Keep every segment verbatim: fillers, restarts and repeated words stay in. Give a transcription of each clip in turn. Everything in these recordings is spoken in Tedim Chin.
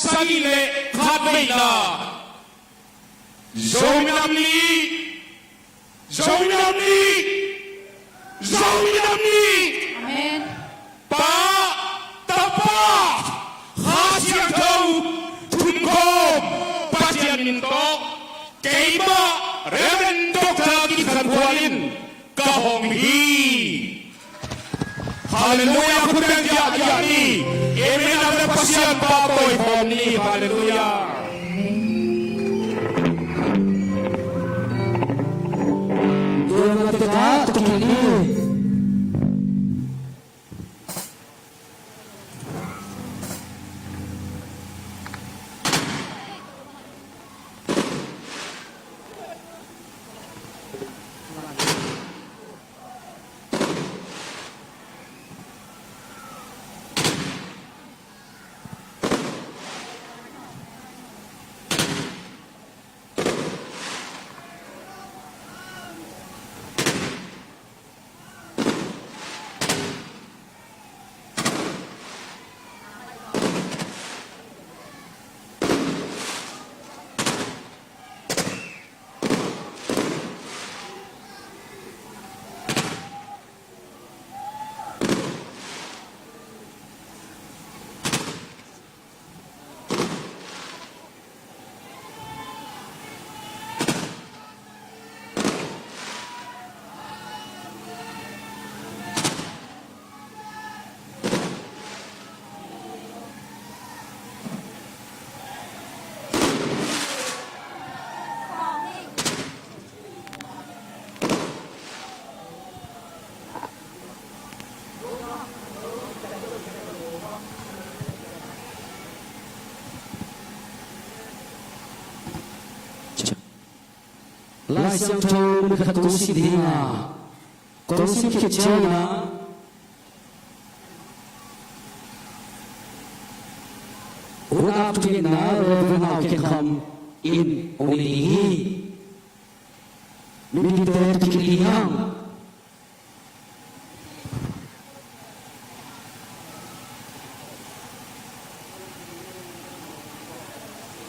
sagih le khat veina. Zomi Nam Ni. Zomi Nam Ni. Zomi Nam Ni. Amen. Pa, Tapa, Kha Siangtho thumkhawm Pathian min tawh keimah Reverend Doctor Gin Khan Khual in ka hong hi. Halleluiah, khut beng giahgiah ni. Amen. Amen. Pasian pa tawikhawm ni. Halleluiah. Dua na teka tukil ni. Lai Siangtho mun khat kong sim ding a, kong sim khit ciangin a, hun ap thungetna Reverend Hau Kiang Kham in hong nei ding hi. Mipite tukik ding hi hang.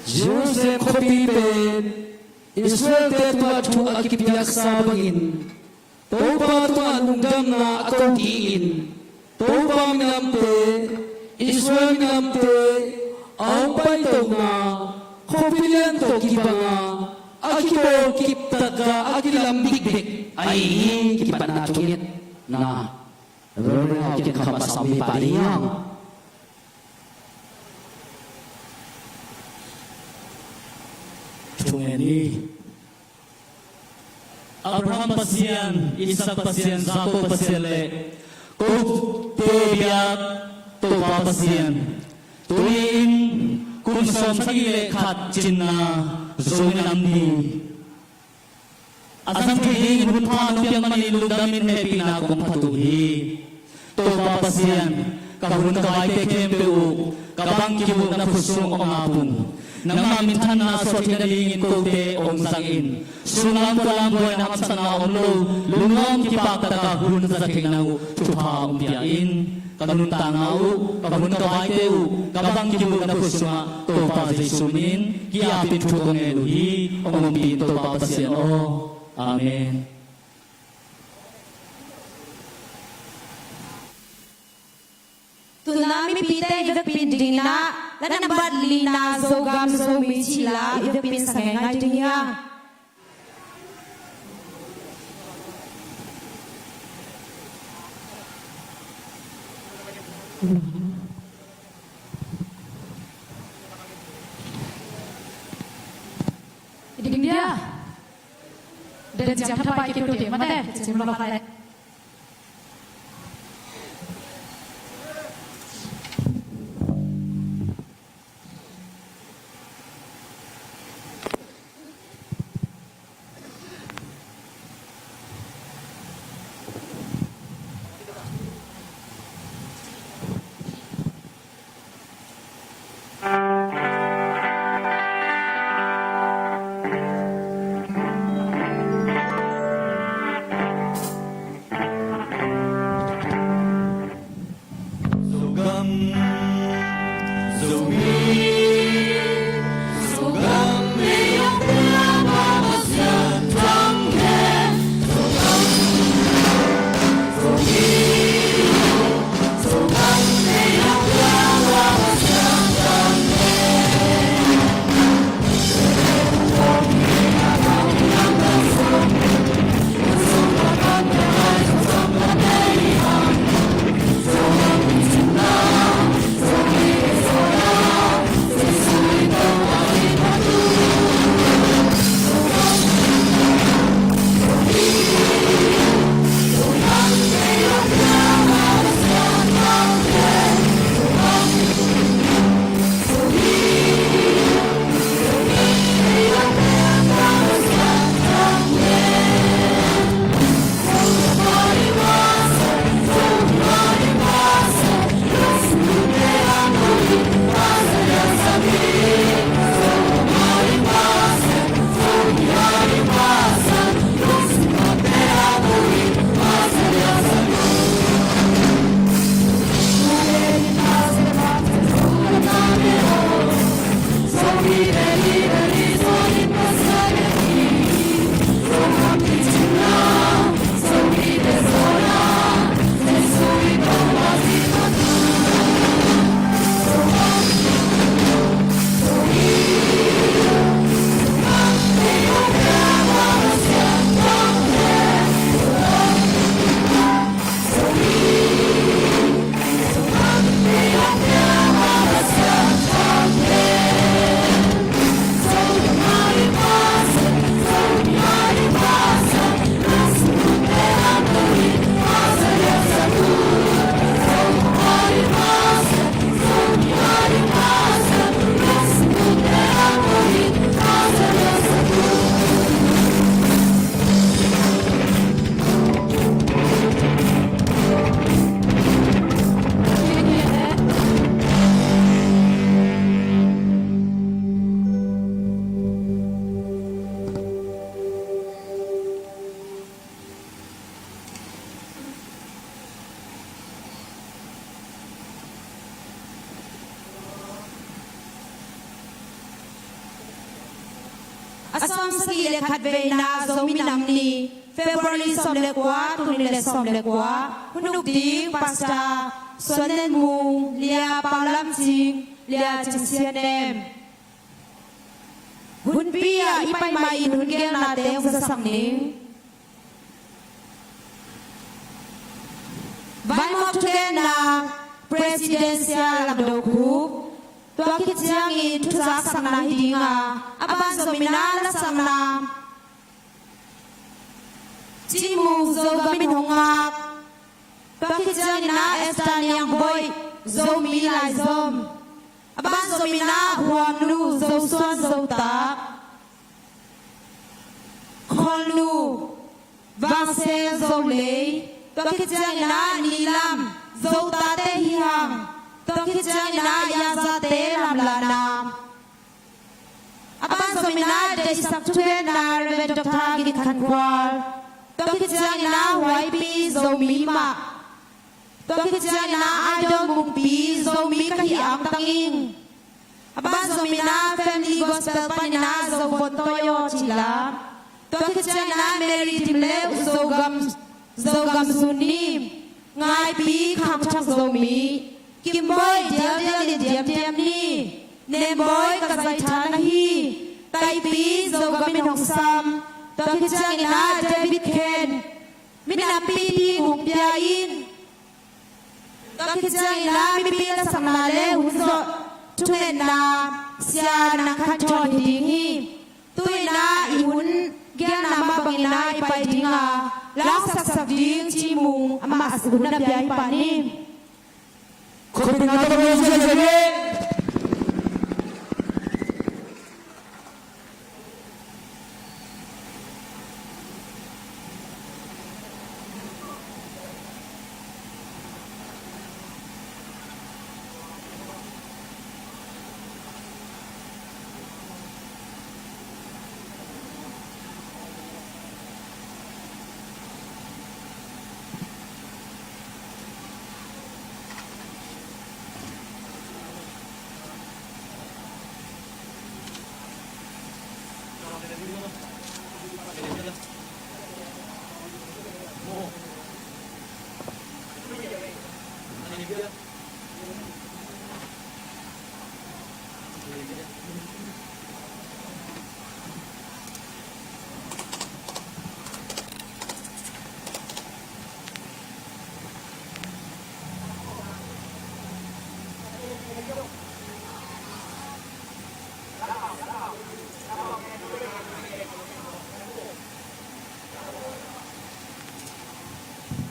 Jerusalem khuapi pen Israelte tungah thu a kipiaksa bangin Topa tungah lungdamna a ko dingin Topa minamte, Israel minamte a hong paitona khuapi lian tawh kibanga a kibawl kiptaka a kilam bikbek ahi hi. Kipatna thungetna Reverend Hau Kiang Kham a sam hi pah ding hi hang. Thungen ni. Abraham Pasian, Isak Pasian, Jakob Pasian le kote biak Topa Pasian, tuni-in kum sawmsagih le khat cinna Zomi Nam Ni a zang thei dingin hun pha nong piak manin lungdamin hehpihna kong phat uh hi. Topa Pasian, ka hun ka vaite khempeuh uh ka bang kibukna khut sung hong ap ung. Nangmah minthanna suah theih nadingin kote hong zang in. Sunglam pualam buaina hamsatna om lo, lungnuam kipak taka hun za theihna uh thupha hong pia in. Ka nuntakna uh, ka hun ka vaite uh ka bang kibukna khut sungah Topa Jesu minin ki-apin thu kong ngen uh hi. Hong ompih in Topa Pasian aw. Amen. Tuna mipite i vekpi in ding in ah, la nambat lina Zogam Zomi cih la i vekpi in sa ngeingai ding hi a. Ding dia. Den ciang thapai kei tua kei mate, cim lo kha le. A sawmsagih le khatveina Zomi Nam Ni, February sawm le kua, tul nih le sawm le kua. Hun uk ding Pastor Suan Nen Mung, Lia Pau Lam Cing, Lia Cing Sian Nem. Hunpi ah i pai ma-in hun gelnate hong zasak ning. Vaimawh thugenna President Sia Lam Do Khup. Tua khit ciangin thuzaksakna hi ding a, a ban zomi-in ah lasakna Ci Mung, Zogam in hong ngak. Tua khit ciangin ah Esther Niang Boih, Zomi Laizom. A ban zomi-in ah Huang Nu, Zo Suan Zo Tak. Khol Nu, Vang Sel Zo Lei. Tua khit ciangin ah Ni Lam, Zo Tate Hi Hang. Tua khit ciangin ah Yang Zate Lam Lana. A ban zomi-in ah deihsak thugenna Reverend Doctor Gin Khan Khual. Tua khit ciangin ah Huaipi, Zomi Mah. Tua khit ciangin ah Aidong Mungpi, Zomi Ka Hi Angtang Ing. A ban zomi-in ah Family Gospel panin ah Zo Von Tawi Aw Ci Lam. Tua khit ciangin ah Mary Dim Leu, Zogam, Zogam Zun Nim. Ngaipi, Khang Thang Zomi. Kim Bawi, Dial Dial in Diam Diam Ni. Nem Bawi, Ka Zai Tha Na Hi. Taipi, Zogam in hong sam. Tua khit ciangin ah David Khen, minampi ding hong pia in. Tua khit ciangin ah mipi lasakna le hun zawh thungetna Sia Nang Khan Thawn hi ding hi. Tu-in ah i hun gelna mah bangin ah i pai ding a, laksaksak ding Ci Mung, amah hun a pia hi pah ni. Khutbetna tawh hun sia sia ni.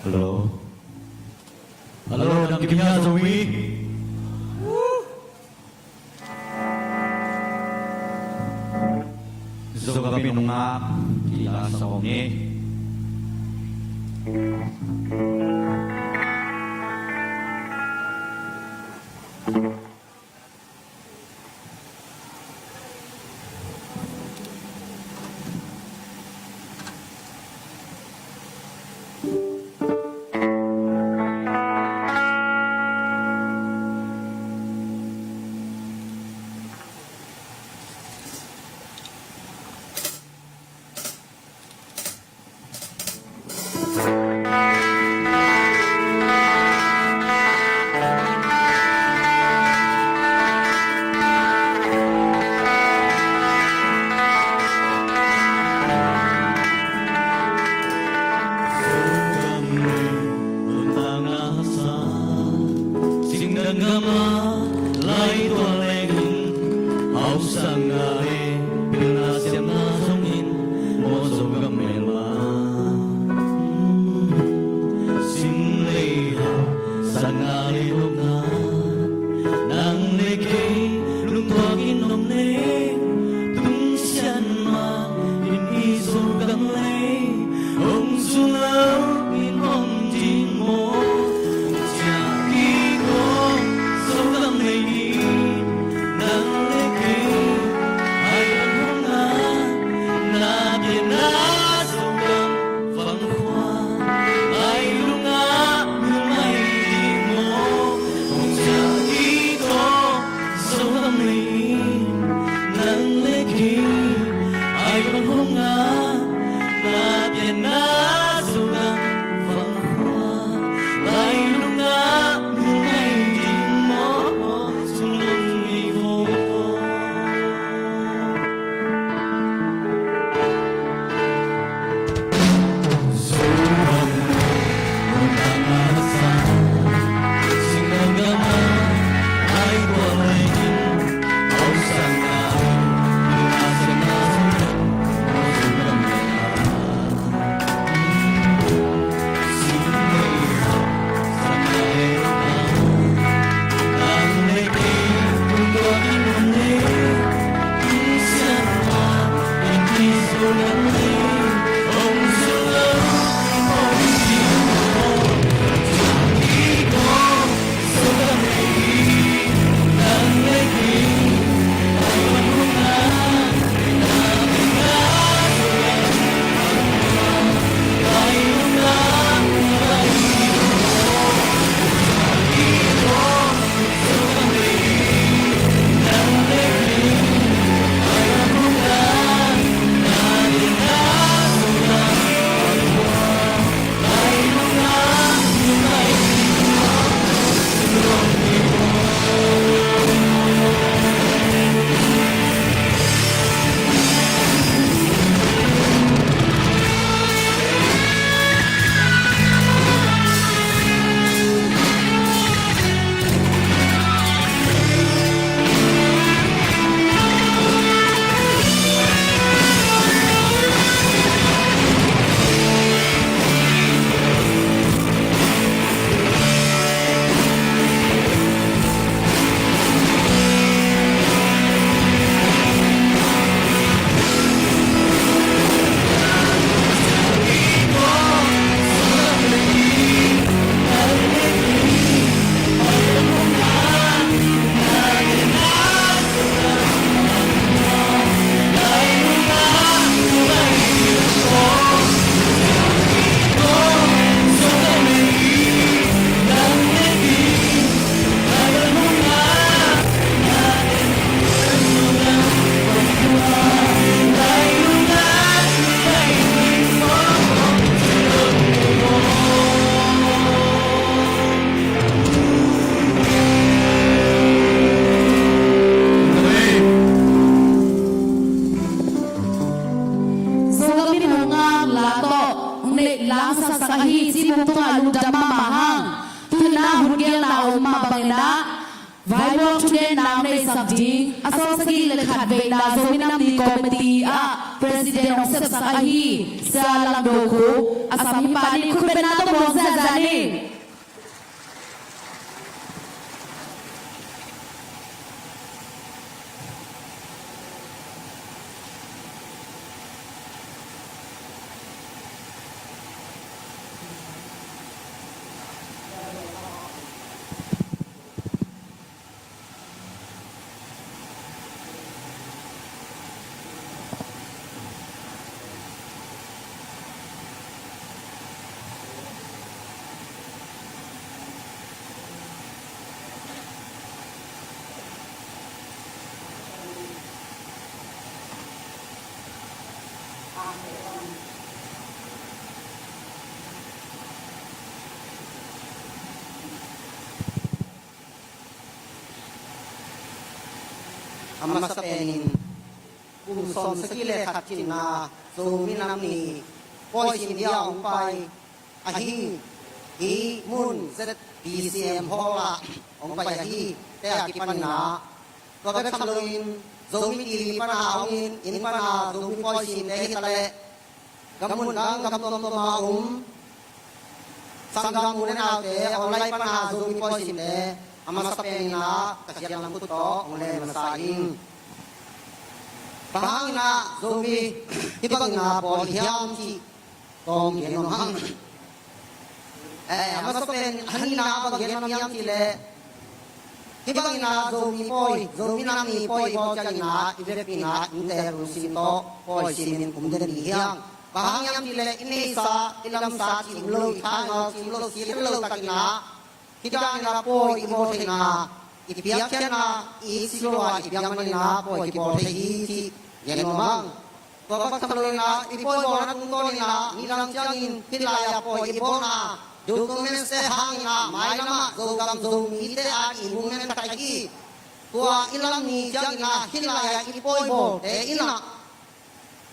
Hello. Hello, dam kim hia Zomi? Zogam in hong ngak, kila sa om ni. Thugen nang neisak ding a sawmsagih le khat veina Zomi Nam Ni Committee ah President hong sepsak ahi Sia Lam Do Khup, a sam hi pa nih, khutbetna tawh muang ziahziah ni. A masa penin kum sawmsagih le khat cinna Zomi Nam Ni pawi sin dia hong pai ahi, hih mun Z B C M hall ah hong pai ahi te a kipanin ah, tua bek tham loin Zomi T V pana hong in, inn pana Zomi pawi sinte hi ta leh, gam mun dang gam tuamtuam a um sanggam u le naute, online pana Zomi pawi sinte, a masa penin ah ka kiang lam khut tawh hong len masa ing. Bang hangin ah Zomi hih bangin ah pawi hiam cih tawm gen nuam hang. Eh, a masa pen a nihna bang gen nuam hiam cih leh, hih bangin ah Zomi pawi, Zomi Nam Ni pawi i bawl ciangin ah i vekpi-in ah innteek lungsim tawh pawi simin um den ding hi hang. Bang hang hiam cih leh i neihsa, i lamsa cih um lo, i thaingal cih um lo, siat lo takin ah hih danin ah pawi i bawl theihna, i piakkhiatna i it si lo a i piak manin ah pawi kibawl thei hi cih gen nuam hang. Tua bek tham loin ah i pawi bawlna tungtawnin ah nidang ciangin hih lai-ah pawi i bawlna documents te hangin ah mailam ah Zogam Zomite a i movement khat ahi, tua i lam ni ciangin ah hih lai-ah i pawi bawlte in ah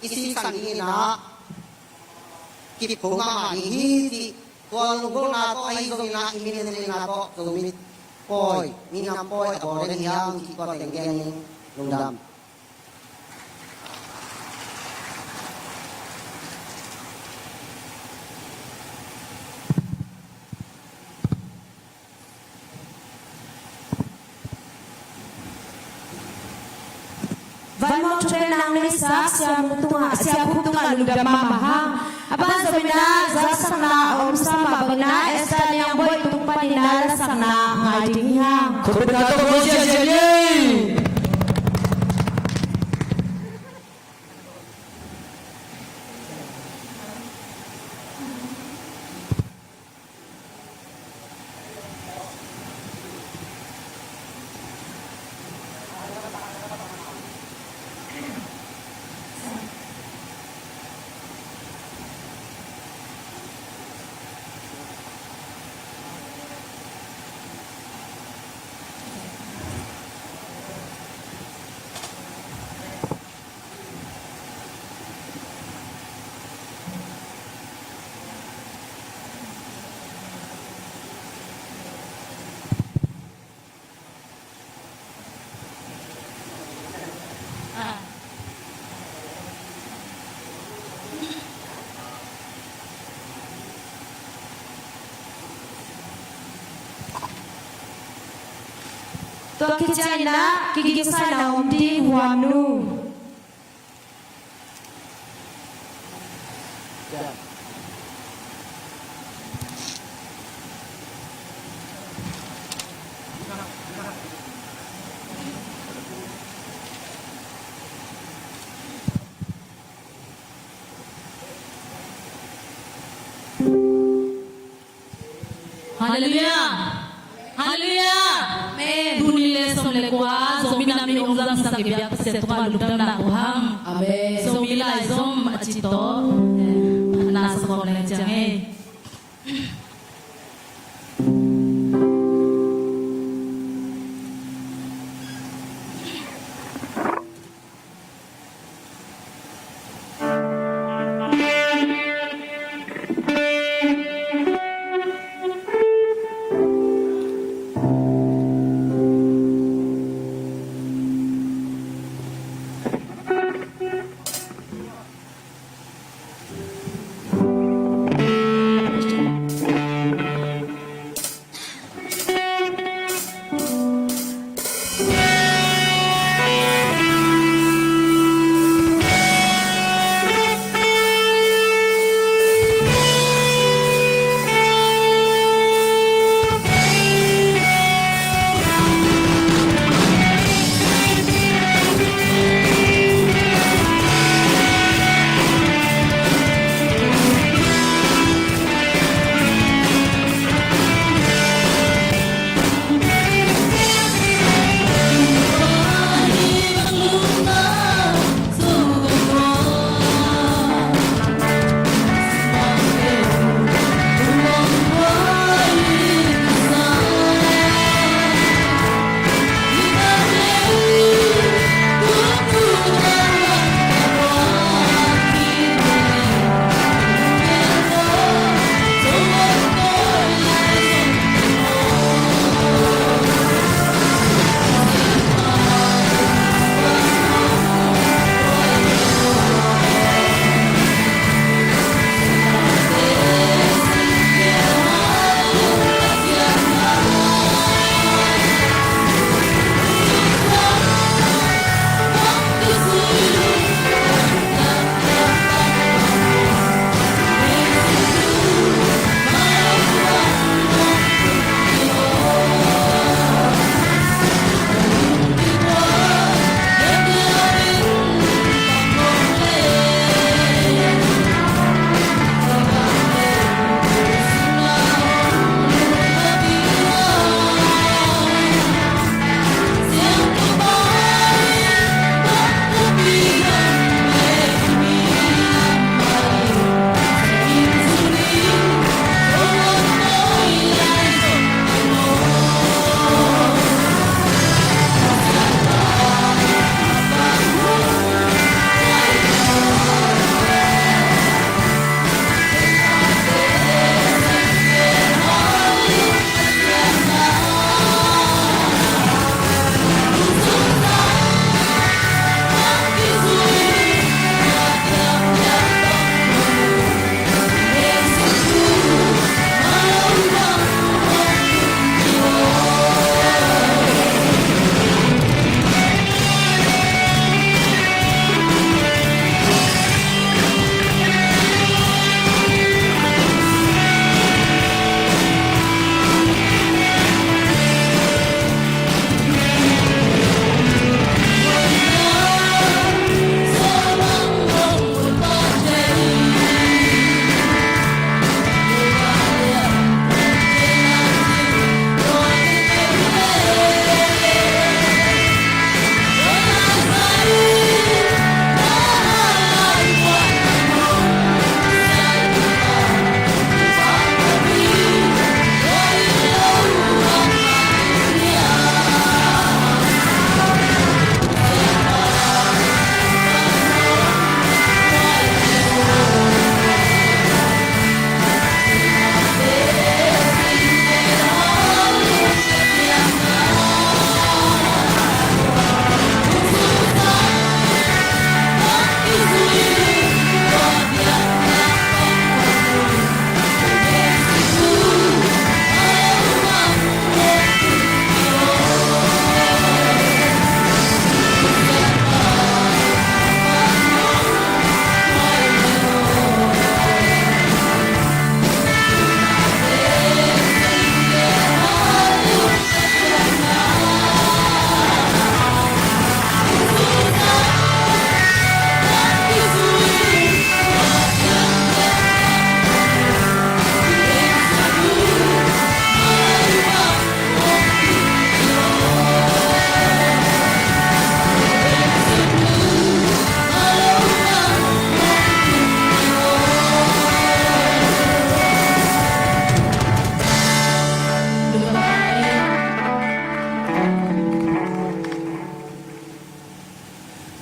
i sisan dingin ah kip kho mahmah ding hi cih, tua lunggulhna tawh ahi zongin ah i minam nilhna tawh Zomi pawi, minam pawi a bawl den hi hang cih tua teng gen ing. Lungdam. Vanmawh thugen nang neisa Sia Mung tungah, Sia Phup tungah lungdam mahmah hang. A ban zom in ah zaksakna a omsa mah bangin ah Esther Niang Bawi tung panin ah lasakna ngai ding hi hang. Khutbetna tawh muang ziahziah ni. Tua khit ciangin ah kigingsaina om ding, huamnu. Halleluiah. Halleluiah. Amen. Tuni le sawm le kua Zomi Nam Ni hong zangsak i biak Pasian tungah lungdamna ko hang. Amen. Zomi Laizom a ci tawh, eh, phatna sa khawm leng ciang e.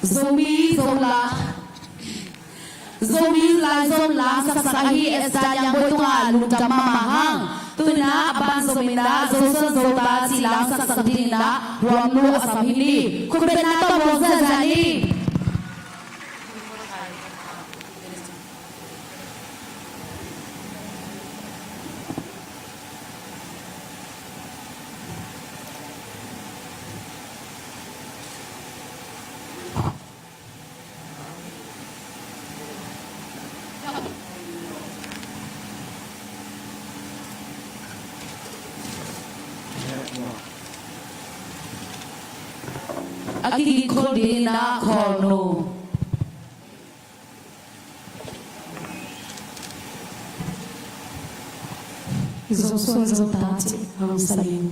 Zomi Zola, Zomi Lai Zom la saksak ahi Esther Niang Bawi tungah lungdam mahmah hang. Tuinah a ban Zomi na Zoson Zota ci la saksak dingin ah huam lu a sam hi ni. Khutbetna tawh muang ziahziah ni. A kigingkhol dingin ah Khawlnu. Zoson Zota ci hong sa ning.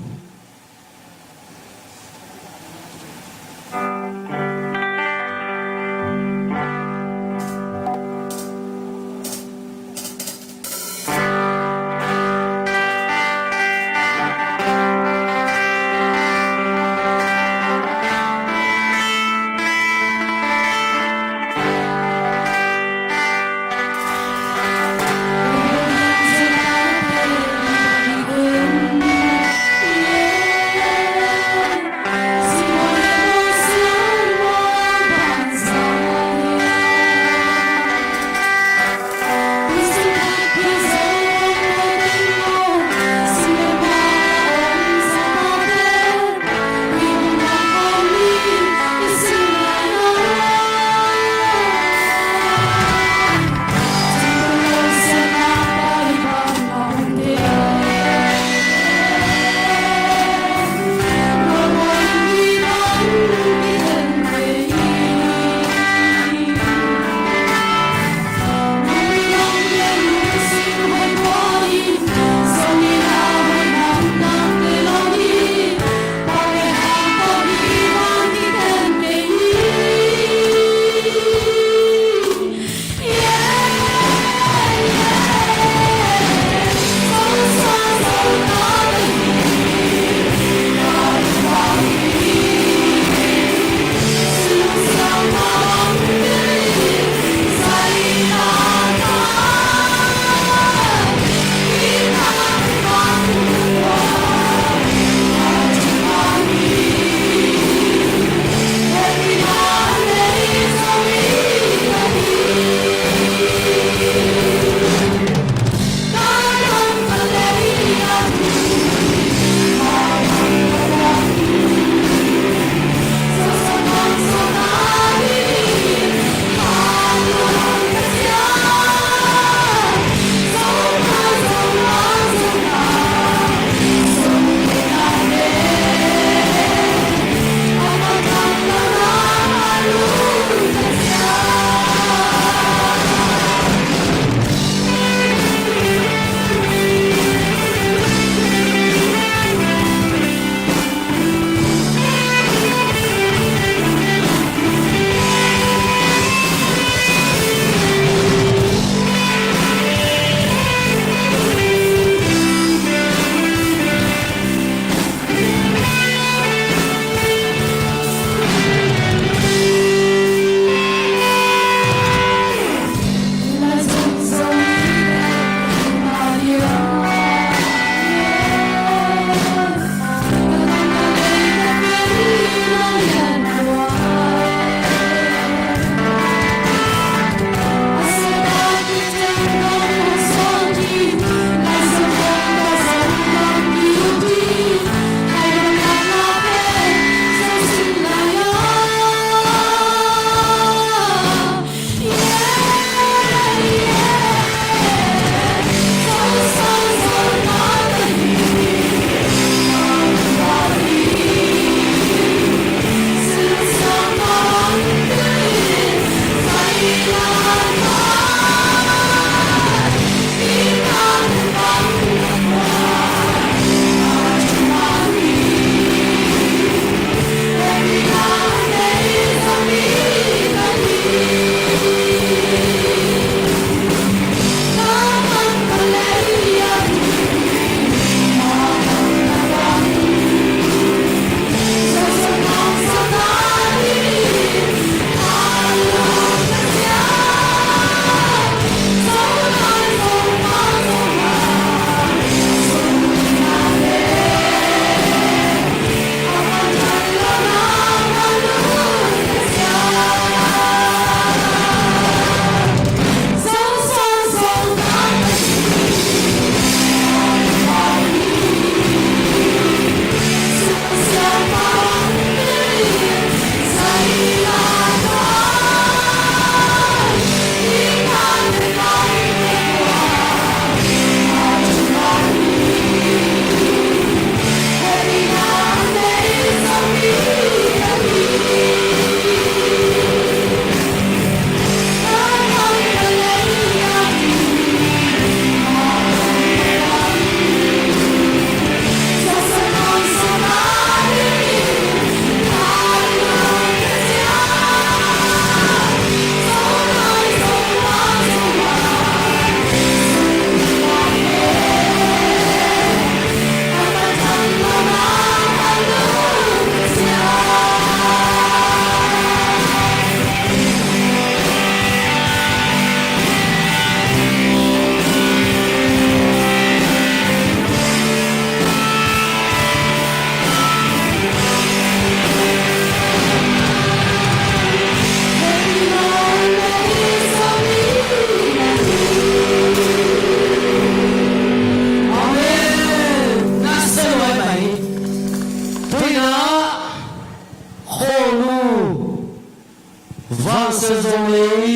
Vangsiat Zo Lei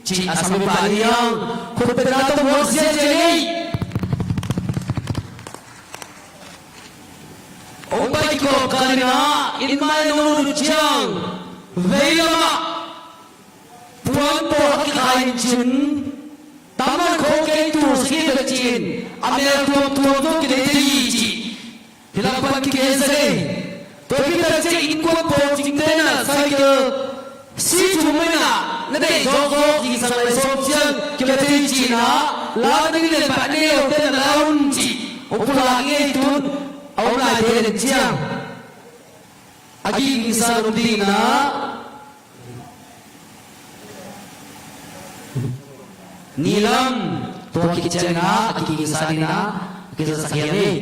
cih a sam mi pah ni hang, khutbetna tawh muak ziahziah ni. Hong pai kikawp kal in ah, inn mai nong lut ciang, veilam ah puan pawl a kikhai in cin, tangman kho kei tul sagih bek ci-in, a mel tuamtuam zong kinei thei hi ci. Hih lam pan kigen sak ei. Tua khit tak ciang innkuan pawl cingte in ah cycle, si thum in ah na deih zawkzawk zingsang lai sawm ciang kila thei ci-in ah, la na ding lian pah nei lote na la un cih hong pulak ngei tun, a om laite den ciang a kigingsa dong ding in ah, ni lam tua khit ciangin ah a kigingsa ding in ah a kizasak hiam ei.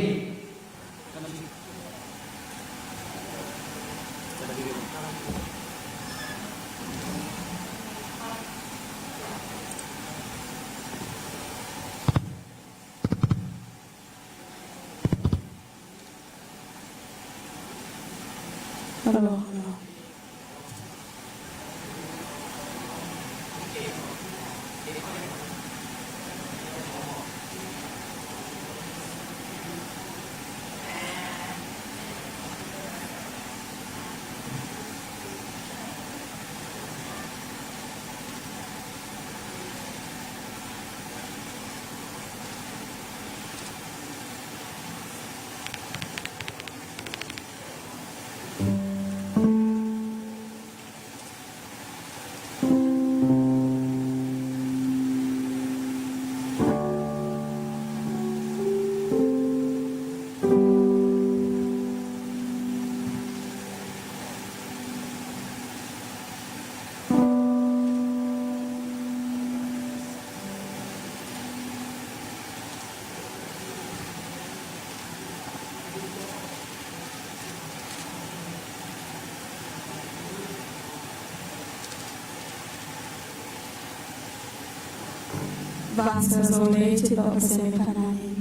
Vangsiat Zo Lei cih tawh Pasian min phatna nei.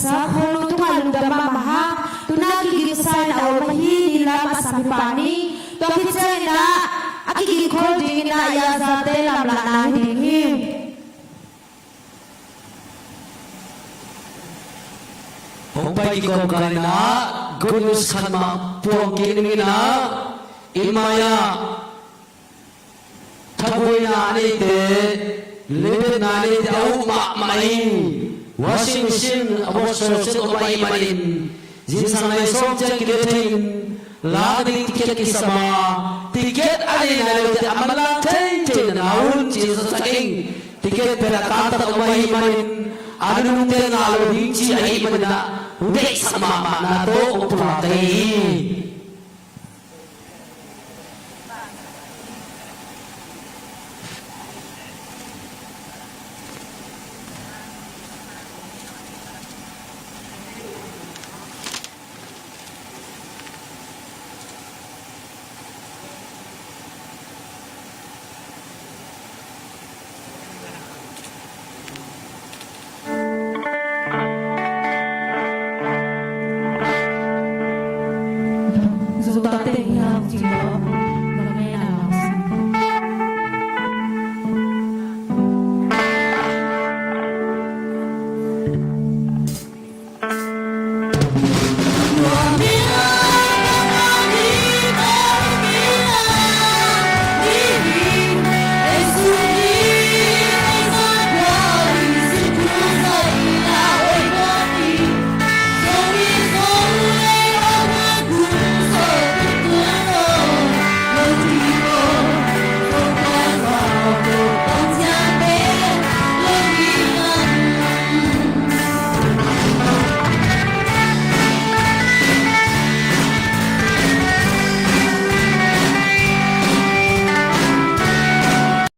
Sa khawlnu tungah lungdam mahmah hang, tu-in ah kigingsa in a om ahi ni lam a sam hi pah ni. Tua khit ciangin ah a kiging khol dingin ah i a zate lamlahna hi ding hi. Hong pai kikawmkal in ah good news khat mah puang kik dingin ah i mai-ah thabuaina a neite, leibetna a neite a uh mahmah in, washing machine a washer machine om ahih manin, zingsang nai sawm ciang kile thei in, lak ding ticket kisam a, ticket a nei nai lote a manlang theithei na na un ci Zaw Cak Ing. Ticket pen a kangtat om ahih manin, a nunungte ngah lo ding ci ahih manin ah, hong deihsak mahmahna tawh hong pulak kei hi.